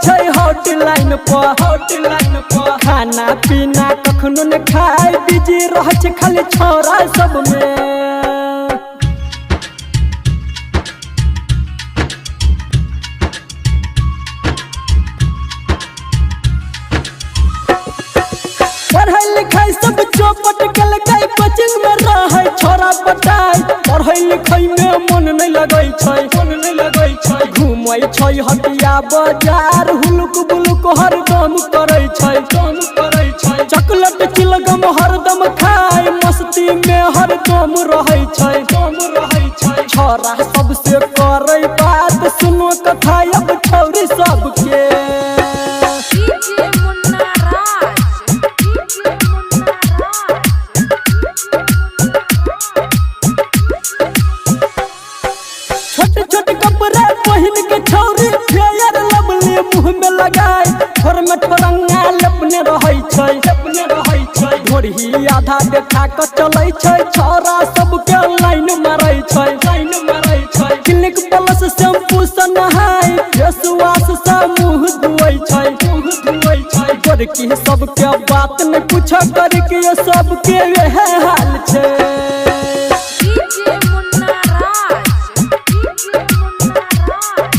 छै हॉटलाइन पर, हॉटलाइन पर। खाना पीना कखनो ने खाय, बिजी रहै छै खाली छौरा सब में। पढ़ाई लिखाई सब चौपट केलकै, कोचिंग में रहै छोरा पटाई। पढ़ै लिखै में मन नहीं लगै छै, मन नहीं लगै छै। घूमै छै हटिया बाजार, हुलुक बुलुक हरदम करै छै, दम करै छै। चॉकलेट चिलगम हरदम खाय, मस्ती में हरदम रहै छै, दम रहै छै। छोरा सबसे करै बात, सुनो कथा अब छौरी सबके। DJ Munna Raj, DJ Munna Raj. छोट छोट कपड़ा पहिन के छौरी फेयर लवली मुंह में लगाय, ठोर में ठोरंगा लपने रहै छै, लपने रहै छै। ढोरही आधा देखा के चलै छै, छौरा सबके लाइन मारै छै, लाइन मारै छै। क्लिनिक प्लस शैम्पू से नहाय, फेस वॉश से मुंह धोइ छै, मुंह धोइ छै। गोरकी सबके बात न पूछ करके सबके वएह हाल छै। DJ Munna Raj, DJ Munna Raj.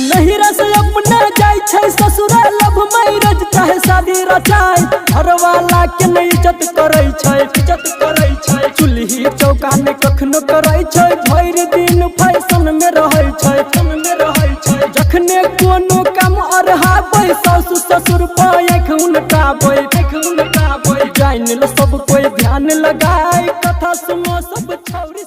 नहिरा से अपना जाय छै ससुरा, लव मैरिज चाहे शादी रचाय, घरवाला के नहीं इज्जत करै छै, इज्जत करै छै। चूल्ही चौका ने कखनो करै छै, भरि दिन फैशन में रहै छै, फैशन में रहै छै। जखने कोनो काम अरहाबै, सासु ससुर पर आँखि उनटाबै, आँखि उनटाबै। जानि ल सब कोई ध्यान लगाय, कथा सुनो सब छौरी।